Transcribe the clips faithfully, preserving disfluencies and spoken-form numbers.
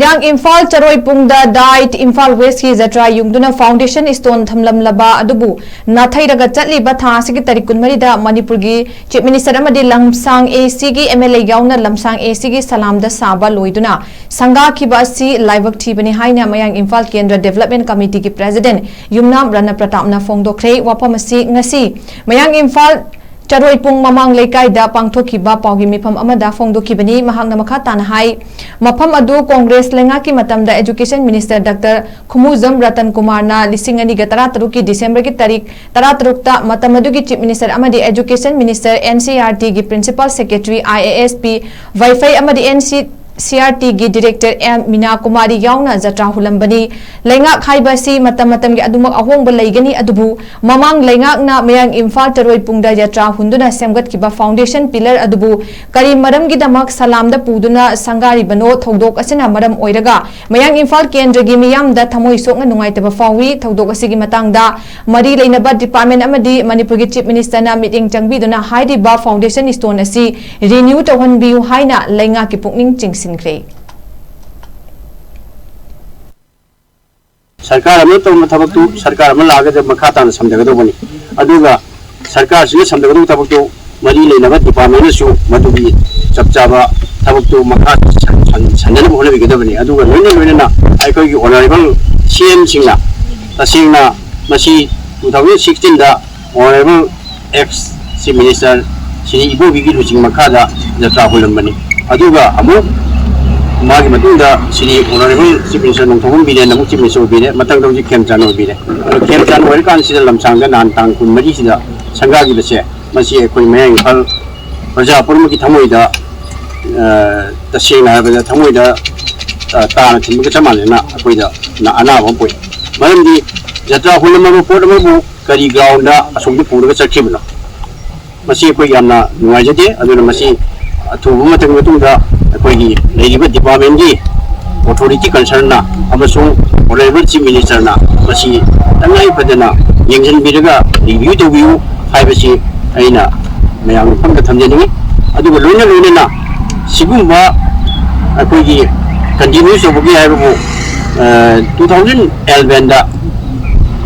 ꯃꯌꯥꯡ ꯏꯝꯐꯥꯜ ꯆꯔꯣꯏꯄꯨꯡꯗ ꯗꯥꯏꯠ ꯏꯝꯐꯥꯜ ꯋꯦꯁꯀꯤ ꯖꯇ꯭ꯔꯥ ꯌꯨꯡꯗꯨꯅ foundation stone ꯊꯝꯂꯝꯂꯕ ꯑꯗꯨꯕꯨ ꯅꯥꯊꯩꯔꯒ ꯆꯠꯂꯤꯕ ꯊꯥ ꯑꯁꯤꯒꯤ ꯇꯥꯔꯤꯛ ꯀꯨꯟꯃꯔꯤꯗ ꯃꯅꯤꯄꯨꯔꯒꯤ ꯆꯤꯐ ꯃꯤꯅꯤꯁꯇꯔ ꯑꯃꯗꯤ ꯂꯝꯁꯥꯡ ꯑꯦ ꯁꯤꯒꯤ ꯑꯦꯝ ꯑꯦꯜ ꯑꯦ ꯌꯥꯎꯅ ꯂꯝꯁꯥꯡ ꯑꯦ ꯁꯤꯒꯤ ꯁꯂꯥꯝꯗ ꯁꯥꯕ ꯂꯣꯏꯗꯨꯅ ꯁꯪꯒꯥꯈꯤꯕ ꯑꯁꯤ ꯂꯥꯏꯕꯛ ꯊꯤꯕꯅꯤ ꯍꯥꯏꯅ ꯃꯌꯥꯡ ꯏꯝꯐꯥꯜ ꯀꯦꯟꯗ꯭ꯔ ꯗꯦꯕꯂꯞꯃꯦꯟ ꯀꯃꯤꯇꯤꯒꯤ ꯄ꯭ꯔꯦꯁꯤꯗꯦꯟꯠ ꯌꯨꯝꯅꯥꯝ ꯔꯅ ꯄ꯭ꯔꯇꯥꯞꯅ ꯐꯣꯡꯗꯣꯛꯈ꯭ꯔꯦ꯫ ꯋꯥꯐꯝ ꯑꯁꯤ ꯉꯁꯤ ꯃꯌꯥꯡ ꯏꯝꯐꯥꯜ ꯆꯔꯣꯏꯄꯨꯡ ꯃꯃꯥꯡ ꯂꯩꯀꯥꯏꯗ ꯄꯥꯡꯊꯣꯛꯈꯤꯕ ꯄꯥꯎꯒꯤ ꯃꯤꯐꯝ ꯑꯃꯗ ꯐꯣꯡꯗꯣꯛꯈꯤꯕꯅꯤ꯫ ꯃꯍꯥꯛꯅ ꯃꯈꯥ ꯇꯥꯅ ꯍꯥꯏ, ꯃꯐꯝ ꯑꯗꯨ ꯀꯣꯡꯒ꯭ꯔꯦꯁ ꯂꯩꯉꯥꯛꯀꯤ ꯃꯇꯝꯗ education minister doctor Khumujam Ratan ꯀꯨꯃꯥꯔꯅ ꯂꯤꯁꯤꯡ ꯑꯅꯤꯒ ꯇꯔꯥꯇꯔꯨꯛꯀꯤ ꯗꯤꯁꯦꯝꯕꯔꯒꯤ ꯇꯥꯔꯤꯛ ꯇꯔꯥꯇꯔꯨꯛꯇ ꯃꯇꯝ ꯑꯗꯨꯒꯤ ꯆꯤꯐ ꯃꯤꯅꯤꯁꯇꯔ ꯑꯃꯗꯤ education minister N C R ꯇꯤꯒꯤ principal secretary I A S P Waiphei ꯑꯃꯗꯤ ꯑꯦꯟ ꯁꯤ ꯁꯤ ꯑꯥꯔ ꯇꯤꯒꯤ ꯗꯤꯔꯦꯛꯇꯔ ꯑꯦꯝ ꯃꯤꯅꯥ ꯀꯨꯃꯥꯔꯤ ꯌꯥꯎꯅ ꯖꯇ꯭ꯔꯥ ꯍꯨꯜꯂꯝꯕꯅꯤ꯫ ꯂꯩꯉꯥꯛ ꯍꯥꯏꯕ ꯑꯁꯤ ꯃꯇꯝ ꯃꯇꯝꯒꯤ ꯑꯗꯨꯃꯛ ꯑꯍꯣꯡꯕ ꯂꯩꯒꯅꯤ, ꯑꯗꯨꯕꯨ ꯃꯃꯥꯡ ꯂꯩꯉꯥꯛꯅ ꯃꯌꯥꯡ ꯏꯝꯐꯥꯜ ꯆꯔꯣꯏꯄꯨꯡꯗ ꯖꯇ꯭ꯔꯥ ꯍꯨꯟꯗꯨꯅ ꯁꯦꯝꯒꯠꯈꯤꯕ ꯐꯥꯎꯟꯗꯦꯁꯟ ꯄꯤꯂꯔ ꯑꯗꯨꯕꯨ ꯀꯔꯤ ꯃꯔꯝꯒꯤꯗꯃꯛ ꯁꯂꯥꯝꯗ ꯄꯨꯗꯨꯅ ꯁꯪꯒꯥꯔꯤꯕꯅꯣ? ꯊꯧꯗꯣꯛ ꯑꯁꯤꯅ ꯃꯔꯝ ꯑꯣꯏꯔꯒ ꯃꯌꯥꯡ ꯏꯝꯐꯥꯜ ꯀꯦꯟꯗ꯭ꯔꯒꯤ ꯃꯤꯌꯥꯝꯗ ꯊꯃꯣꯏ ꯁꯣꯛꯅ ꯅꯨꯡꯉꯥꯏꯇꯕ ꯐꯥꯎꯏ꯫ ꯊꯧꯗꯣꯛ ꯑꯁꯤꯒꯤ ꯃꯇꯥꯡꯗ ꯃꯔꯤ ꯂꯩꯅꯕ ꯗꯤꯄꯥꯔꯠꯃꯦꯟ ꯑꯃꯗꯤ ꯃꯅꯤꯄꯨꯔꯒꯤ ꯆꯤꯐ ꯃꯤꯅꯤꯁꯇꯔꯅ ꯃꯤꯠꯌꯦꯡ ꯆꯪꯕꯤꯗꯨꯅ ꯍꯥꯏꯔꯤꯕ ꯐꯥꯎꯟꯗꯦꯁꯟ ꯁ꯭ꯇꯣꯟ ꯑꯁꯤ ꯔꯤꯅ꯭ꯌꯨ ꯇꯧꯍꯟꯕꯤꯌꯨ ꯍꯥꯏꯅ ꯂꯩꯉꯥꯛꯀꯤ ꯄꯨꯛꯅꯤꯡ ꯆꯤꯡꯁꯤꯟꯈ꯭ꯔꯦ꯫ ꯁꯔꯀꯥꯔ ꯑꯃꯅ ꯇꯧꯔꯝꯕ ꯊꯕꯛꯇꯨ ꯁꯔꯀꯥꯔ ꯑꯃ ꯂꯥꯛꯑꯒꯗꯤ ꯃꯈꯥ ꯇꯥꯅ ꯁꯝꯊꯒꯗꯧꯕꯅꯤ꯫ ꯑꯗꯨꯒ ꯁꯔꯀꯥꯔꯁꯤꯅ ꯁꯝꯊꯒꯗꯧꯕ ꯊꯕꯛꯇꯨ ꯃꯔꯤ ꯂꯩꯅꯕ ꯗꯤꯄꯥꯔꯠꯃꯦꯟꯅꯁꯨ ꯃꯗꯨꯒꯤ ꯆꯞ ꯆꯥꯕ ꯊꯕꯛꯇꯨ ꯃꯈꯥ ꯁꯝ-, ꯁꯝ-, ꯁꯝꯅꯅꯕ ꯍꯣꯠꯅꯕꯤꯒꯗꯕꯅꯤ꯫ ꯑꯗꯨꯒ ꯂꯣꯏꯅ ꯂꯣꯏꯅꯅ ꯑꯩꯈꯣꯏꯒꯤ ꯑꯣꯅꯔꯦꯕꯜ ꯁꯤ ꯑꯦꯝꯁꯤꯡꯅ ꯇꯁꯦꯡꯅ ꯃꯁꯤ ꯇꯨ ꯊꯥꯎꯖꯟ ꯁꯤꯛꯁꯇꯤꯟꯗ honourable ex chief minister Shri ꯏꯕꯣꯕꯤꯒꯤ ꯂꯨꯆꯤꯡ ꯃꯈꯥꯗ ꯖꯇ꯭ꯔꯥ ꯍꯨꯜꯂꯝꯕꯅꯤ꯫ ꯑꯗꯨꯒ ꯑꯃꯨꯛ ꯃꯥꯒꯤ ꯃꯇꯨꯡꯗ Shri honourable chief minister Nongthombam ꯕꯤꯔꯦꯟꯅ ꯑꯃꯨꯛ ꯆꯤꯐ ꯃꯤꯅꯤꯁꯇꯔ ꯑꯣꯏꯕꯤꯔꯦ꯫ ꯃꯊꯪꯗ ꯍꯧꯖꯤꯛ ꯈꯦꯝꯆꯥꯟ ꯑꯣꯏꯕꯤꯔꯦ꯫ ꯑꯗꯣ ꯈꯦꯝꯆꯥꯟ ꯑꯣꯏꯔꯀꯥꯟꯁꯤꯗ ꯂꯝꯁꯥꯡꯗ ꯅꯍꯥꯟ ꯇꯥꯡ ꯀꯨꯟꯃꯔꯤꯁꯤꯗ ꯁꯪꯒꯥꯈꯤꯕꯁꯦ, ꯃꯁꯤ ꯑꯩꯈꯣꯏ ꯃꯌꯥꯡ ꯏꯝꯐꯥꯜ ꯄ꯭ꯔꯖꯥ ꯄꯨꯝꯅꯃꯛꯀꯤ ꯊꯃꯣꯏꯗ, ꯑ, ꯇꯁꯦꯡꯅ ꯍꯥꯏꯔꯕꯗ ꯊꯃꯣꯏꯗ, ꯑ, ꯇꯥꯅ ꯊꯤꯟꯕꯒ ꯆꯞ ꯃꯥꯟꯅꯅ ꯑꯩꯈꯣꯏꯗ ꯅ-, ꯑꯅꯥꯕ ꯑꯃ ꯄꯣꯛꯏ꯫ ꯃꯔꯝꯗꯤ ꯖꯇ꯭ꯔꯥ ꯍꯨꯜꯂꯝꯃꯕ ꯄꯣꯠ ꯑꯃꯕꯨ ꯀꯔꯤ ꯒ꯭ꯔꯥꯎꯟꯗ ꯑꯁꯣꯝꯗ ꯄꯨꯔꯒ ꯆꯠꯈꯤꯕꯅꯣ? ꯃꯁꯤ ꯑꯩꯈꯣꯏ ꯌꯥꯝꯅ ꯅꯨꯡꯉꯥꯏꯖꯗꯦ꯫ ꯑꯗꯨꯅ ꯃꯁꯤ ꯑꯊꯨꯕ ꯃꯇꯝꯒꯤ ꯃꯇꯨꯡꯗ ꯑꯩꯈꯣꯏꯒꯤ ꯂꯩꯔꯤꯕ ꯗꯤꯄꯥꯔꯠꯃꯦꯟꯒꯤ ꯑꯣꯊꯣꯔꯤꯇꯤ ꯀꯟꯁꯔꯟꯅ ꯑꯃꯁꯨꯡ ꯑꯣꯅꯔꯦꯕꯜ ꯆꯤꯐ ꯃꯤꯅꯤꯁꯇꯔꯅ ꯃꯁꯤ ꯇꯉꯥꯏ ꯐꯗꯅ ꯌꯦꯡꯁꯤꯟꯕꯤꯔꯒ ꯔꯤꯚ꯭ꯌꯨ ꯇꯧꯕꯤꯌꯨ ꯍꯥꯏꯕꯁꯤ ꯑꯩꯅ ꯃꯌꯥꯝꯒꯤ ꯃꯐꯝꯗ ꯊꯝꯖꯅꯤꯡꯏ꯫ ꯑꯗꯨꯒ ꯂꯣꯏꯅ ꯂꯣꯏꯅꯅ ꯁꯤꯒꯨꯝꯕ ꯑꯩꯈꯣꯏꯒꯤ ꯀꯟꯇꯤꯅ꯭ꯌꯨ ꯇꯧꯕꯒꯤ ꯍꯥꯏꯕꯕꯨ, ꯇꯨ ꯊꯥꯎꯖꯟ ꯑꯦꯂꯚꯦꯟꯗ,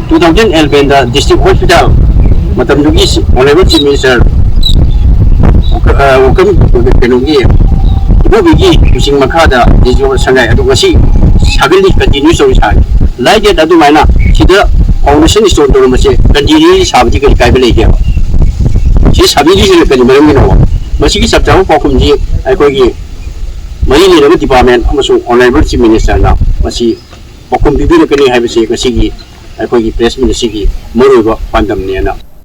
ꯇꯨ ꯊꯥꯎꯖꯟ ꯑꯦꯂꯚꯦꯟꯗ ꯗꯤꯁꯇ꯭ꯔꯤꯛ ꯍꯣꯁꯄꯤꯇꯥꯜ, ꯃꯇꯝꯗꯨꯒꯤ ꯍꯣꯅꯔꯦꯕꯜ ꯆꯤꯐ ꯃꯤꯅꯤꯁꯇꯔ ꯎꯀ-, ꯑ, ꯎꯀꯝ, ꯀꯩꯅꯣꯒꯤ ꯏꯕꯣꯕꯤꯒꯤ ꯂꯨꯆꯤꯡ ꯃꯈꯥꯗ ꯗꯤꯁꯇ꯭ꯔꯤꯛ ꯁꯉꯥꯏ ꯑꯗꯨ ꯉꯁꯤ ꯁꯥꯒꯠꯂꯤ, ꯀꯟꯇꯤꯅ꯭ꯌꯨ ꯇꯧꯔꯤ ꯁꯥꯔꯤ꯫ ꯂꯥꯏꯗꯦꯠ ꯑꯗꯨꯃꯥꯏꯅ ꯁꯤꯗ ꯐꯥꯎꯟꯗꯦꯁꯟ ꯁ꯭ꯇꯣꯟ ꯇꯧꯔꯝꯕꯁꯦ ꯀꯟꯇꯤꯅ꯭ꯌꯨ ꯁꯥꯕꯗꯤ ꯀꯔꯤ ꯀꯥꯏꯕ ꯂꯩꯒꯦꯕ? ꯁꯤ ꯁꯥꯕꯤꯔꯤꯁꯤꯅ ꯀꯔꯤ ꯃꯔꯝꯒꯤꯅꯣꯕ? ꯃꯁꯤꯒꯤ ꯆꯞ ꯆꯥꯕ ꯄꯥꯎꯈꯨꯝꯁꯤ ꯑꯩꯈꯣꯏꯒꯤ ꯃꯔꯤ ꯂꯩꯅꯕ ꯗꯤꯄꯥꯔꯠꯃꯦꯟ ꯑꯃꯁꯨꯡ ꯍꯣꯅꯔꯦꯕꯜ ꯆꯤꯐ ꯃꯤꯅꯤꯁꯇꯔꯅ ꯃꯁꯤ ꯄꯥꯎꯈꯨꯝ ꯄꯤꯕꯤꯔꯛꯀꯅꯤ ꯍꯥꯏꯕꯁꯤ ꯉꯁꯤꯒꯤ ꯑꯩꯈꯣꯏꯒꯤ ꯄ꯭ꯔꯦꯁ ꯃꯤꯠ ꯑꯁꯤꯒꯤ ꯃꯔꯨꯑꯣꯏꯕ ꯄꯥꯟꯗꯝꯅꯦꯅ